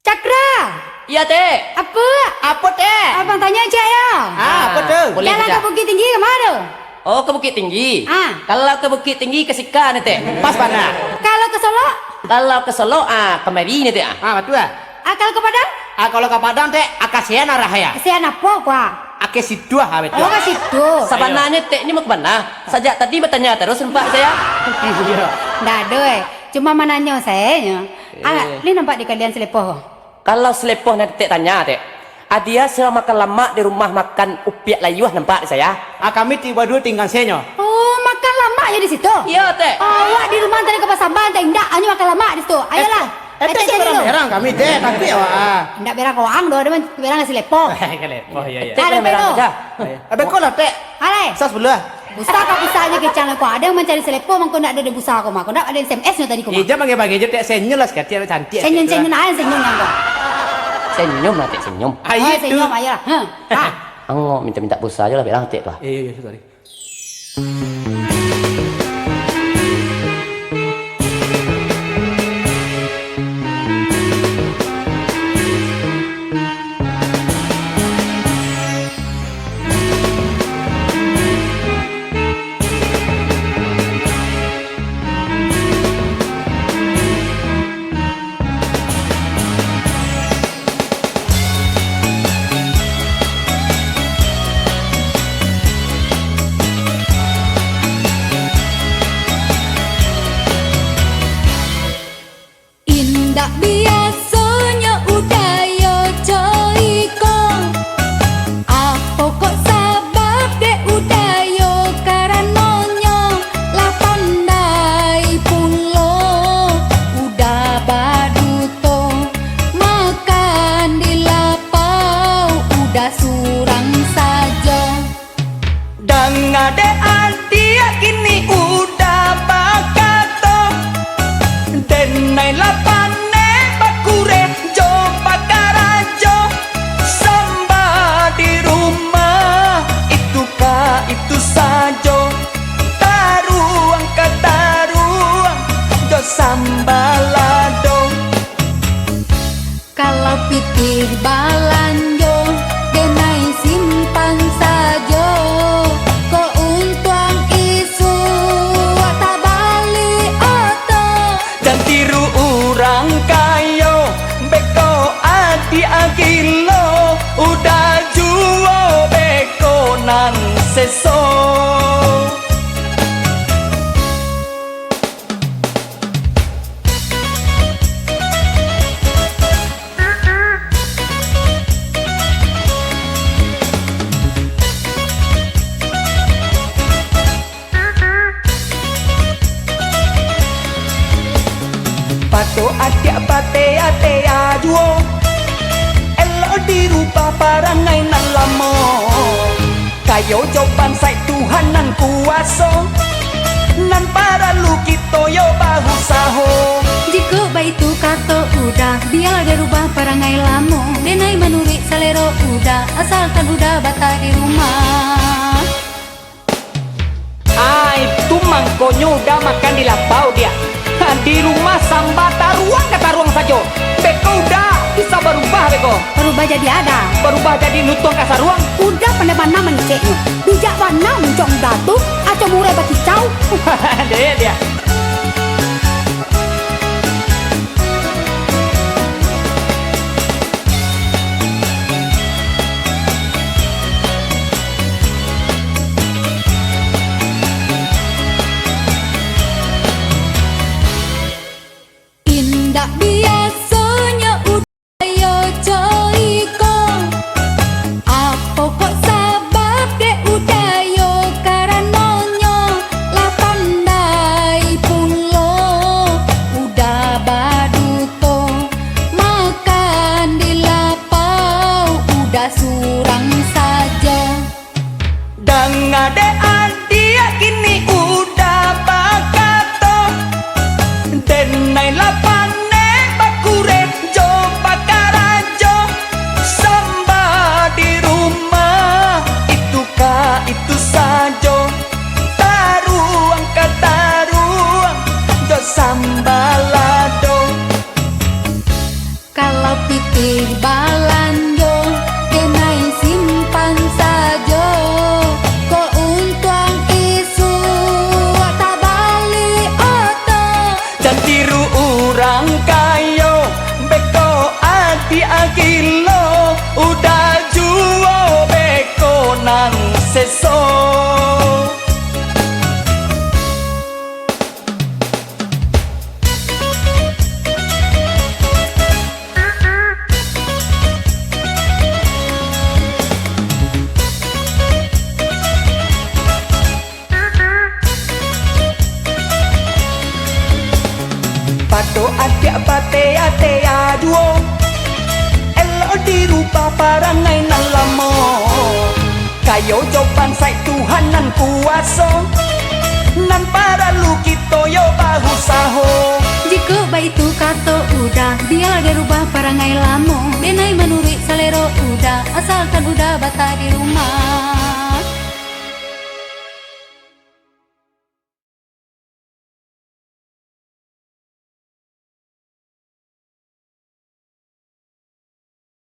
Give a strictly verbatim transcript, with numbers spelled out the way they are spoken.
Cakra! Iya, Tek. Apo? Apo, Tek? Abang tanyo ciek yo. Ah, apo tu? Boleh. Jalan ka Bukittinggi ka ma tu? Oh, ka Bukittinggi. Ah. Kalau ka Bukittinggi, ka Sika ni, Tek. Pas bana. Kalau ka Solok? Kalau ka Solok, ah, kamari ni, Tek, ah. Ah, batua, ah. Ah, kalau ka Padang? Ah, kalau ka Padang, Tek, ah, ka sian arah, yo. Sian apo, kua? Ah, ka situ, ah, batua. Oh, ka situ. Sabananyo, Tek, ni mau ka mana? Sajak tadi batanyo taruih nampak sajo. Iyo. Ndak ado, eh. Cuma mananyo sajo nyo. Ah, eh, lai nampak di kalian selepoh ko? Kalau selepoh nan Tek tanyo, Tek. Adia sira makan lamak di rumah makan Upiak Layuah nampak di sajo. Ah, kami tibo duo tingga senyo. Oh, makan lamak yo di situ? Iyo, Tek. Awak di rumah tadi ka basamba, Tek, indak, hanyo makan lamak di situ. Ayolah. Eh, Tek, Tek, jan berang-berang kami, Tek. Takuik awak, ah. Indak berang ka waang doh, ado man-, berang ka selepoh. Ka selepoh, iyo, iyo. Tek, ado berang-berang aja. Eh, beko lah, Tek. Alai. Sas bulah. Busa ka busa aja kecang ko. Ado nan mancari selepoh, mangko ndak ado di busa ko mah. Ko ndak ado S M S nyo tadi ko mah. Ija bagai-bagai je, Tek. Senyum lah sakali, cantik. Senyum, senyum, ah, senyum nang ko. Senyum lah, Tek, senyum. Ah, oh, itu. Senyum, ayolah. Heh. Ah. Angok minta-minta busa aja lah, bilang Tek tu, ah. Iyo, iyo, sorry. Indak biasonyo udayo co iko, apo kok sabab dek udayo, karanonyo lah pandai pulo uda baduto, makan di lapau uda surang sajo. Danga dek adiak kini uda bakato, denai lah panek bakureh jo bakarajo, samba di rumah itu ka itu sajo, taruang ka taruang jo samba lado. Kalau pitih balanjo, denai simpan sajo, kok untuang isuak tabali oto. Jan tiru urang kayo, beko adiak gilo, uda juo beko nan seso. Pado adiak batea-tea juo, elok dirubah parangai nan lamo. Kayo jo bansaik Tuhan nan kuwaso, nan paralu kito yo bausaho. Jikok baitu kato uda, bialah dirubah parangai lamo, denai manuruik salero uda, asalkan uda batah di rumah. Ah, itu mangkonyo uda makan di lapau, diak. Di rumah samba taruang ka taruang sajo. Beko uda bisa barubah beko. Barubah jadi ada. Barubah jadi lutuang ka saruang. Uda pandai bana mangeceknyo. Bijak bana muncok uda tu, acok murai bakicau. Dek, diak. Indak biasonyo udayo co iko, apo kok sabab dek udayo, karanonyo lah pandai seso. Pado adiak batea-tea duo, elok dirubah parangai nan lamo. Kayo jo bansaik Tuhan nan kuaso, nan paralu kito yo bausaho. Jikok baitu kato Uda, bialah dirubah parangai lamo. Denai manuruik salero Uda, asalkan Uda batah di rumah.